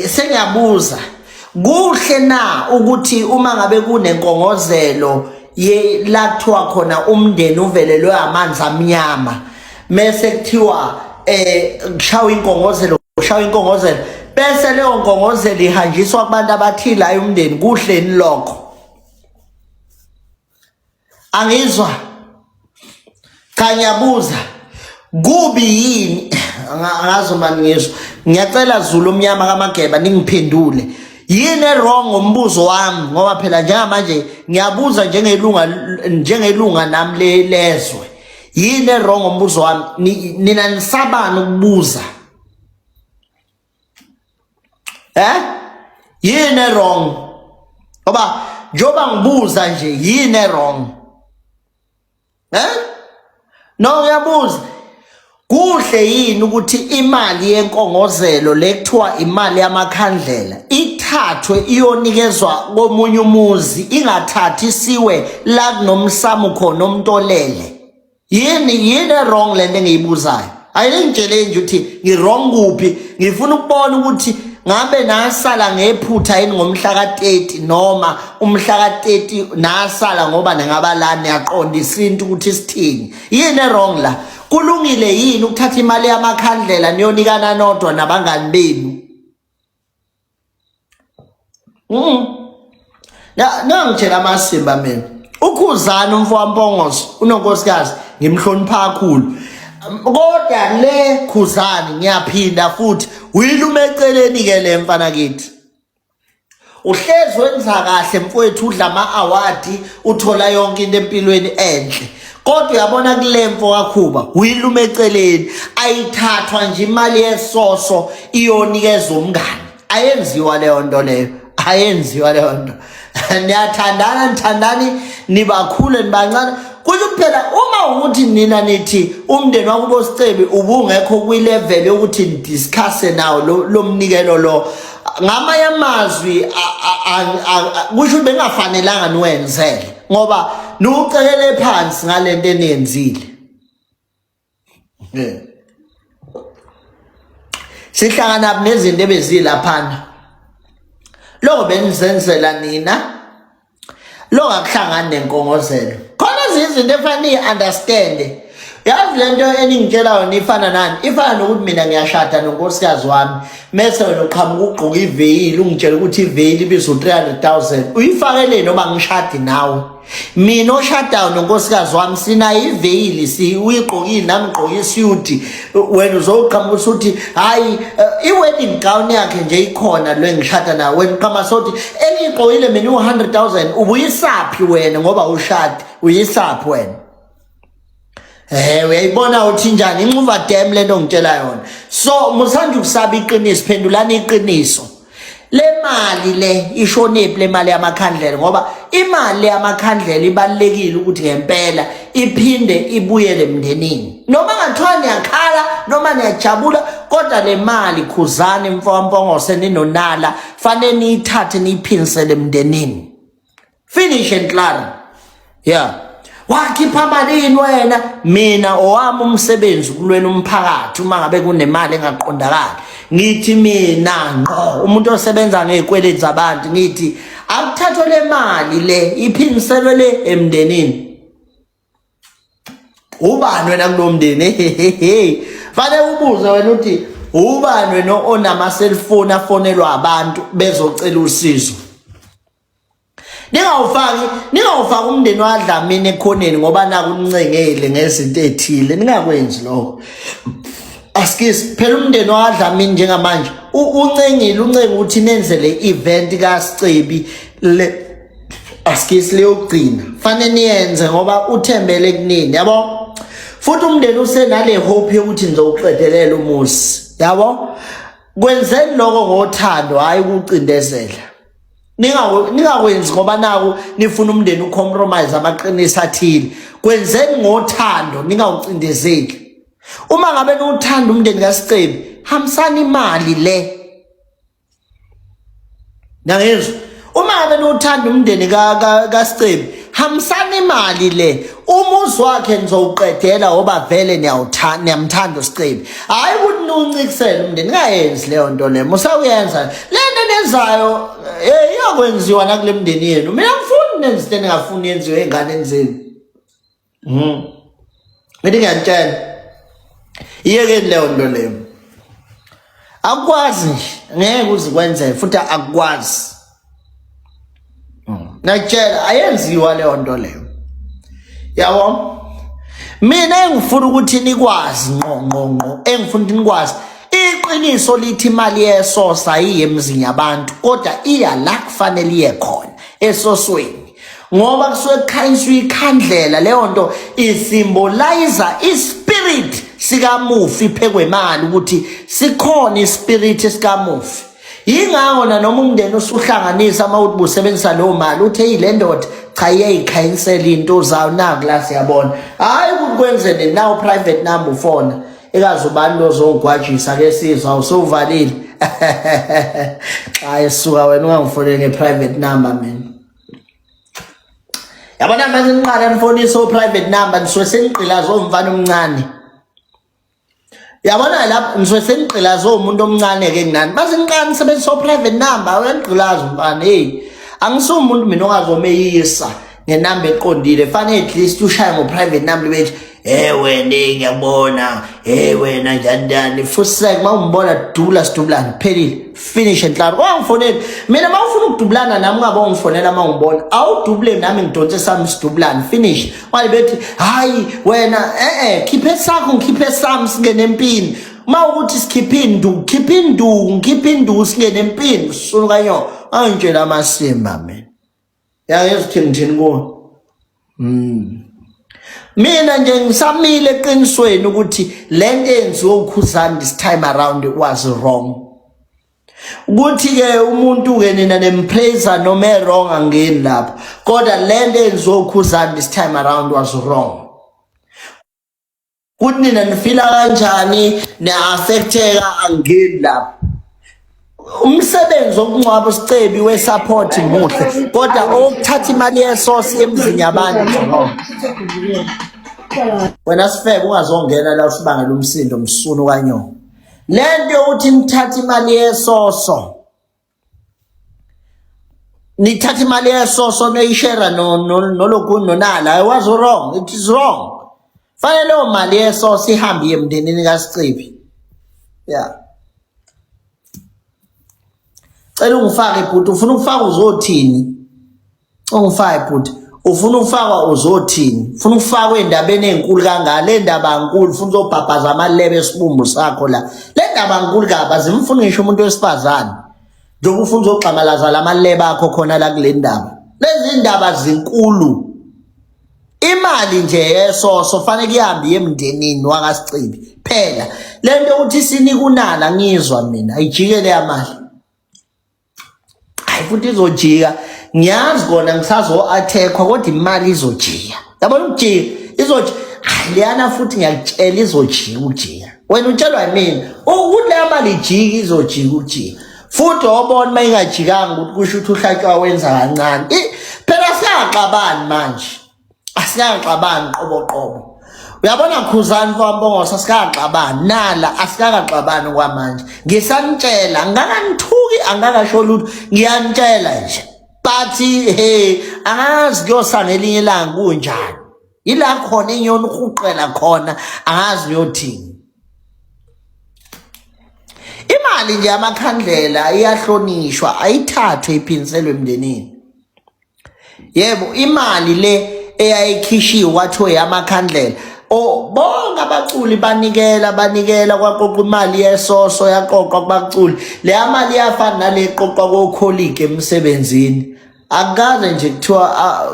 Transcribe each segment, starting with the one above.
Sengiyabuza, kuhle na ukuthi uma ngabe kunenkongozelo ye la kuthiwa khona umndeni uvelelwe amanzi amnyama, mese kuthiwa kushawa inkongozelo, kushawa inkongozelo, bese leyo nkongozelo ihanjiswa kubantu abathile, hayi umndeni? Kuhle ni lokho? Angizwa. Cha, ngiyabuza, kubi yini? Angazi uma ngizwa. Ngiyacela, Zulu omnyama kaMageba, ningiphendule, yini e-wrong ngombuzo wami? Ngoba phela njengamanje ngiyabuza njengelunga nami lezwe, yini e-wrong ngombuzo wami? Nina nisabani ukubuza? Yini e-wrong? Ngoba njengoba ngibuza nje, yini e-wrong? No, ngiyabuza, kuhle yini ukuthi imali yenkongozelo le kuthiwa imali yamakhandlela ithathwe iyonikezwa komunye umuzi, ingathathi isiwe la kunomsamo khona umuntu olele? Yini wrong lento engiyibuzayo? Ayingitshele nje ukuthi ngi-wrong kuphi. Ngifuna ukubona ukuthi ngabe nasala ngephutha yini ngomhla ka-30, noma umhla ka-30 nasala ngoba ningaba niyaqonda isintu ukuthi sithini. Yini wrong la? Kulungile yini ukuthatha imali yamakhandlela niyonikana nodwa nabangani benu? Na nangitshela amasimba mina. Ukhuzana umfo waMpongoso unonkosikazi, ngimhlonipha kakhulu. Kodwa le, Khuzani, ngiyaphinda futhi, uyilume eceleni ke le, mfana kithi. Uhlezi wenza kahle, mfowethu, udla ama-award, uthola yonke into empilweni enhle. Kodwa uyabona kule, mfo kaKhuba, uyilume eceleni. Ayithathwa nje imali yesoso iyonikeza umngane. Ayenziwa leyo nto leyo. Ayenziwa leyo nto. Niyathandana, nithandani, nibakhule nibancane. Kusho kuphela uma ukuthi nina nithi umndeni wakubo Sicebi ubungekho kwi-level yokuthi ni-discuss nawo lo mnikelo lo. Ngamanye amazwi, kusho ukuthi bengafanelanga niwenzele, ngoba niwucekele phansi ngalento eniyenzile. Sihlangana nezinto ebezilaphana, lokho benizenzela nina, lokho akuhlangani nenkongozelo. Khona ezinye izinto efanele niyi-understand. Yazi le nto eningitshela yona ifana nani? Ifana nokuthi mina ngiyashada nonkosikazi wami, mese wena uqhamuka ugqoka iveyili, ungitshela ukuthi iveyili ibiza u-300 000. Uyifakeleni noma ngishadi nawe? Mina oshadayo nonkosikazi wami sinayo iveyili, si uyigqokile, nami ngigqoke isuyudi. Wena uzoqhamuka usuthi hayi, i-wedding gown yakhe nje ikhona lo engishada nayo. Wena uqhama sothi engiyigqokile mina u-100 000, ubuyisaphi wena ngoba ushadi? Uyisaphi wena? Uyayibona uthi njani inxuva dam lento ngitshela yona. So musanje ukusaba iqiniso, phendulani iqiniso. Le mali le ishonephi, le mali yamakhandlela? Ngoba imali yamakhandlela ibalekile ukuthi ngempela iphinde ibuyele emndenini. Noma ngathiwa niyakhala noma niyajabula, kodwa le mali, Khuzani mfowamPongose ninonala, fanele niyithathe niyiphinsele emndenini. Finish and clear. Yeah. Wakhipha malini wena? Mina owami umsebenzi kulwena umphakathi uma ngabe kunemali engaqondakali. Ngithi mina ngqo, umuntu osebenza ngezikweletu zabantu, ngithi akuthathwe le mali le, iphindiselwe le emndenini. Ubani wena kulo mndeni? Fanele ubuze wena uthi ubani wena onama cellphone afonelwa abantu bezocela usizo. Ningawufaki umndeni waDlamini ekhoneni ngoba naku nincengele ngezinto ezithile. Ningakwenzi lokho. Askies phela, umndeni waDlamini njengamanje uncengile, uncenga ukuthi nenze le event kaSicebi le, askies, leyogcina. Fanele niyenze ngoba uthembele kunini, yabo. Futhi umndeni usenale hope yokuthi nizowuqedelela umuzi, yabo. Kwenzeni lokho ngothando, hayi ukucindezela. Ningakwenzi ngoba naku nifuna umndeni u-compromise amaqiniso athile. Kwenzeni ngothando, ningawucindezeli. Uma ngabe niwuthanda umndeni kaSicebi, hambisani imali le. Nangizwa? Uma ngabe niwuthanda umndeni kaSicebi, Hambisani imali le, umuzi wakhe nizowuqedela ngoba vele niyawuthanda, niyamthanda uSicebi. Hayi ukuthi niwuncikisele umndeni, ningayenzi leyo nto leyo. Musawuyenza le nto nenzayo, iyokwenziwa nakule mndeni yenu. Mina ngifuni nenze into eningafuni yenziwe ey'nganeni zenu. Ngithi ngiyantshela, iyekeni leyo nto leyo. Akukwazi nje, ngeke uze kwenzeke futhi akukwazi. Ngiyakutshela, ayenziwa leyo nto leyo. Yabo? Mina engifuna ukuthi nikwazi ngqo ngqo ngqo, engifuna ukuthi nikwazi iqiniso lithi imali yesosa ayiye emzini yabantu, kodwa iya la kufanele iye khona, esosweni. Ngoba kusuke kukhanyiswa ikhandlela, leyo nto isimbolize ispirit sikamufi phekwemali, ukuthi sikhona ispirit sikamufi. Yingakho nanoma umndeni usuhlanganisa uma uthi busebenzisa leyo mali, uthi hey, le ndoda cha iyayikhanyisela into zayo, naku la siyabona. Hhayi ukuthi kwenzeni nawu private number ufona ekazi ubani lozongigwajisa ke sizwa usewuvalile. Cha esuka wena ungangifoneli nge-private number mina. Yabona manje niqala nifonisa o-private number, nisuke senigqilaza omfana omncane. Yabona lapho nisuke senigqilaza umuntu omncane ke kunani. Mase niqala nisebenzisa o-private number, uyanigqilaza umfana. Hey, angisumuntu mina ongazomeyisa ngenamba eqondile. Fanele at least ushaye ngo-private number bethi hey wena ngiyabona, hey wena njani njani. Fusek uma ungibona dubula sidubulane, phelile, finish and klaar. Ungangifoneli mina uma ufuna ukudubulana nami, ungabe ungifonela uma ungibona, awudubule nami ngidonse sami sidubulane, finish. Waye bethi hayi wena khiphe sakho ngikhiphe sami singene empini. Uma ukuthi sikhiphe induku, khiphe induku, ngikhiphe induku singene empini. Sunu kanyo angitshela amasimba mina. Yangizwa ukuthi ngithini kuwe. Mina nje ngisamile eqinisweni ukuthi lento eyenziwe uKhuzani this time around was wrong. Ukuthi ke umuntu ke nina nempraise noma e wrong, angeni lapho. Kodwa lento eyenziwe uKhuzani this time around was wrong. Kuthi nina nifila kanjani, ne-affecteka, angeni lapho. Umsebenzi wokungcwaba uSicebi we-support muhle, kodwa owokuthatha imali yesosi emzini yabantu. Wena sifebe ungazongena la usibangela umsindo msunu kanyoko. Lento yokuthi nithathe imali yesoso, nithatha imali yesoso noyishare nolokhu nonala, it was wrong, it is wrong. Fanele leyo mali yesoso ihambe iye emndenini kaSicebi. Yeah. Cela ungifake bhuti, ufuna ukufaka uzothini? Ungifake bhuti, ufuna ukufakwa uzothini? Ufuna ukufakwa endabeni enkulu kangaka? Le ndaba nkulu, ufuna uzobhabhaza amalebe esibumbu sakho la. Le ndaba nkulu kabi, azimfuni ngisho umuntu wesifazane. Njengoba ufuna uzogxamalaza lamalebe akho khona la kule ndaba. Lezi ndaba zinkulu. Imali nje yesoso fanele ihambe iye emndenini wakaSicebi. Phela le nto yokuthi sinike unala ngizwa mina, ayijike leya mali. Hayi futhi izojika, ngiyazi kona ngisazo-attack-wa kodwa imali izojika. Yabona ukujika, izojika. Hayi leyana futhi ngiyakutshela izojika ukujika. Wena utshelwa yimina ukuthi leya mali ijike, izojika ukujika. Futhi obona uma ingajikanga ukuthi kusho ukuthi uhlatshwa wenza kancane. Phela singaxabani manje, asingaxabani qobo qobo. Uyabona Khuzani kwaMpongose, asikaxabani nala, asikakaxabani kwamanje. Ngisanitshela, angikanithuki, angikakasho lutho, ngiyanitshela nje. But hey, angazi kuyosa ngelinye ilanga kunjani. Yila khona inyoni uhuqela khona, angazi uyothini. Imali nje yamakhandlela iyahlonishwa, ayithathwe iphindiselwe emndenini. Yebo, imali le eyayikhishiwe kwathiwa yamakhandlela. O bonke abaculi banikela, banikela kwaqoqa imali yesoso, yaqoqwa kubaculi. Leya mali iyafana nale eqoqwa kokholigi emsebenzini. Akukaze nje kuthiwa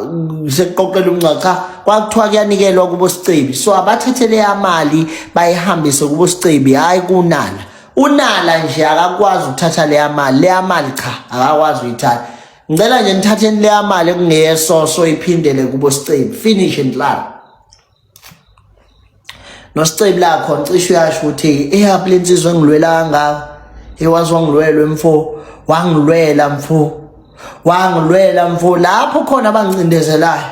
sekuqoqela umngcwabo, cha, kwakuthiwa kuyanikelwa kubo Sicebi. So abathathe leya mali bayihambise kubo Sicebi, hhayi kunala. Unala nje akakwazi ukuthatha leya mali, leya mali cha akakwazi ukuyithatha. Ngicela nje nithatheni leya mali ekungeyesoso iphindele kubo Sicebi, finish and klaar. NoSicebi lakho ncishe uyasho ukuthi eyaphi le nsizwa engilwela kangaka. Ewazi wangilwelwe mfo, wangilwela mfo, wangilwela mfo. Lapho khona abangincindezelayo.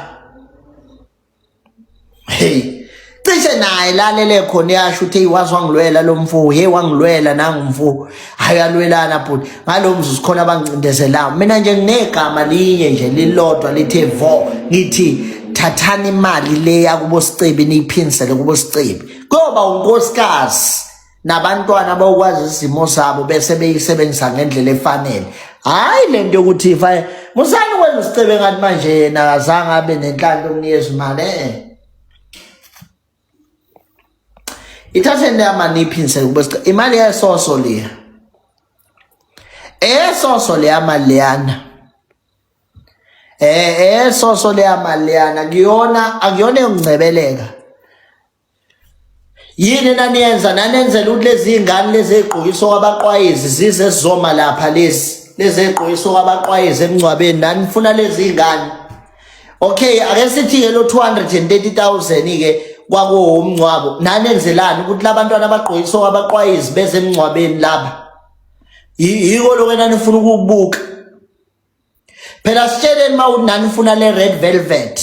Hey, cishe naye lalele khona yasho ukuthi hey wazi wangilwela lo mfo, hey wangilwela nangu mfo. Hayi alwelana bhuti. Ngalo mzuzu khona abangcindezelayo. Mina nje nginegama linye nje lilodwa lithe vo ngithi thathani imali le yakubo Sicebi niyiphinisele kubo Sicebi. Kuyoba unkosikazi nabantwana abawukwazi isimo sabo bese beyisebenzisa ngendlela efanele. Hayi lento yokuthi ifaye musani kwenza usicebe ngathi manje yena akazange abe nenhlanhla yokunikeza imali eh. Ithatheni leya mali niyiphinisele kubo Sicebi. Imali yesoso leya. Esoso leya mali leyana. Eh esoso leya mali leyana kuyona akuyona yokungcebeleka. Yini naniyenza nanenzela ukuthi lezi ngane lezi ezigqokiswa kwabaqwayizi zize zizoma lapha lezi lezi ezigqokiswa kwabaqwayizi emngcwabeni nanifuna lezi ngane. Okay ake sithi ke lo 230,000 ke kwakuwo umngcwabo nanenzelani ukuthi labantwana abagqokiswa kwabaqwayizi beze emngcwabeni laba. Yiko lokho enanifuna ukukubuka. Phela sitsheleni uma uthi nanifuna le red velvet.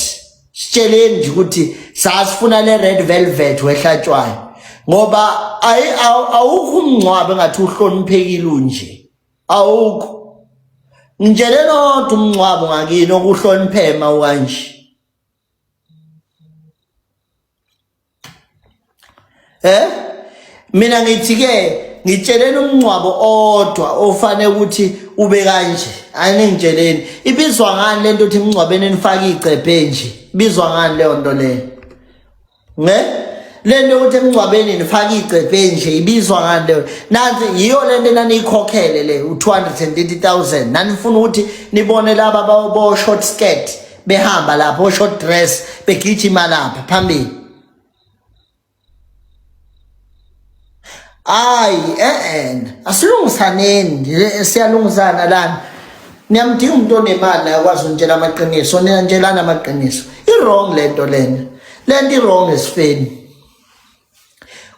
Sitsheleni nje ukuthi sasifuna le red velvet wehlatshwayo. Ngoba ayi awukho umngcwabo engathi uhloniphekile unje. Awukho. Ngitsheleni odwa umngcwabo ngakini okuhloniphema ukanje. Eh? Mina ngithi ke ngitsheleni umncwabo odwa ofanele ukuthi ube kanje. Aningitsheleni. Ibizwa ngani lento ukuthi emncwabeni nifake igcebhe nje? Ibizwa ngani leyo nto leyo? Ne? Lento yokuthi emncwabeni nifake igcebhe nje ibizwa ngani leyo? Nansi yiyo lento enaniyikhokhele le u-230,000. Nanifuna ukuthi nibone laba bo short skirt behamba lapho short dress begijima lapha phambili. Ayi eh asilungisaneni siyalungisana lana. Niyamdinga umuntu onemali naye akwazi ukunitshela amaqiniso, niyantshelana amaqiniso. I-wrong lento lena. Lento i-wrong esifeni.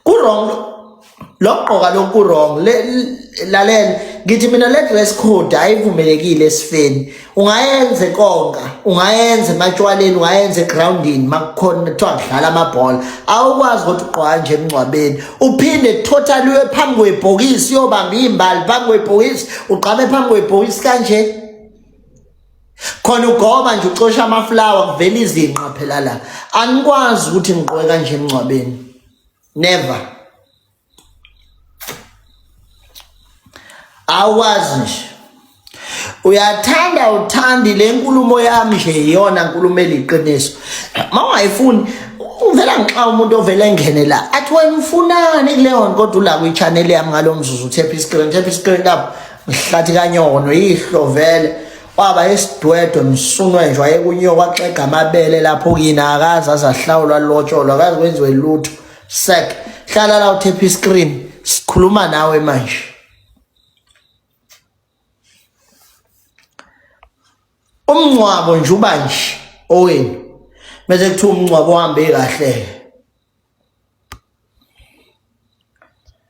Ku-wrong lokugqoka lokhu ku-wrong. Lalela ngithi mina le dress code ayivumelekile esifeni. Ungayenza ekonga, ungayenza ematshwaleni, ungayenza egroundini makukhona kuthiwa kudlala amabhola. Awukwazi ukuthi ugqoka nje emngcwabeni. Uphinde totally uye phambi kwebhokisi uyobamba imbali phambi kwebhokisi, ugqame phambi kwebhokisi kanje. Khona ugoba nje ucosha amaflower kuvela izinqa phela la. Anikwazi ukuthi ngigqoke kanje emngcwabeni. Never. Awukwazi nje. Uyathanda uthandi le nkulumo yami nje iyona nkulumo eliqiniso. Mawungayifuni uvela ngixa umuntu ovele engene la athi wena ufunani kuleyo nto kodwa ula kwi-channel yami ngalo mzuzu uthepha iscreen thepha iscreen lapho ngihlathi kanyoko noyihlo vele waba isidwedwe msunwe nje wayekunyoko waxega amabele lapho kini akaze azahlawulwa lotsholwa akaze kwenziwe lutho sek hlala la uthepha iscreen sikhuluma nawe manje. Umngcwabo nje uba nje owenu bese kuthiwa umngcwabo uhambe kahle.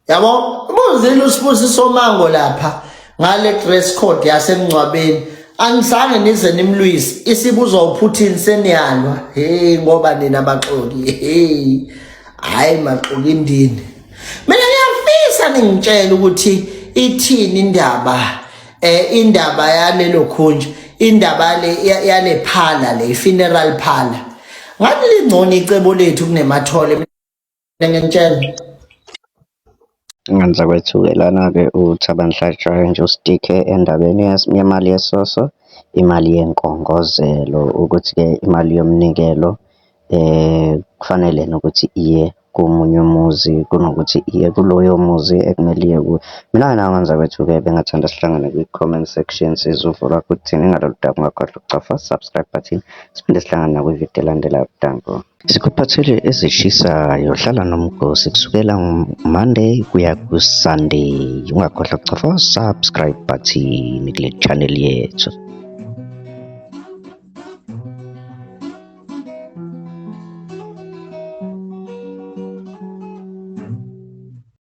Yabo ubuzile uSibusiso Mango lapha ngale dress code yasemngcwabeni angisange nize nimlwise isibuzwa uPutin seniyalwa hey ngoba nina baxoki hey hayi maxoki ndini. Mina ngiyafisa ningitshele ukuthi ithini indaba eh indaba yalelo khunje indaba le yale phala le funeral phala ngathi lingcono icebo lethu kunemathole mina ngiyantshela. Ngenza kwethu-ke lana-ke uThabani Hlatshwayo nje ustikhe endabeni yemali yesoso, imali yenkongozelo, ukuthi-ke imali yomnikelo kufanele nokuthi iye komunye umuzi kunokuthi iye kuloyo muzi ekumele iye kuwo. Mina-ke nawe mzakwethu-ke bengathanda sihlangane kwi-comment section sizwe uvo lwakho uthini ngalolu daba. Ungakhohlwa ukucofa subscribe button siphinde sihlangane nakwividiyo elandelayo. Danko. Sikuphathele ezishisayo, hlala nomgosi kusukela Monday kuya ku-Sunday. Ungakhohlwa ukucofa subscribe button kule channel yethu.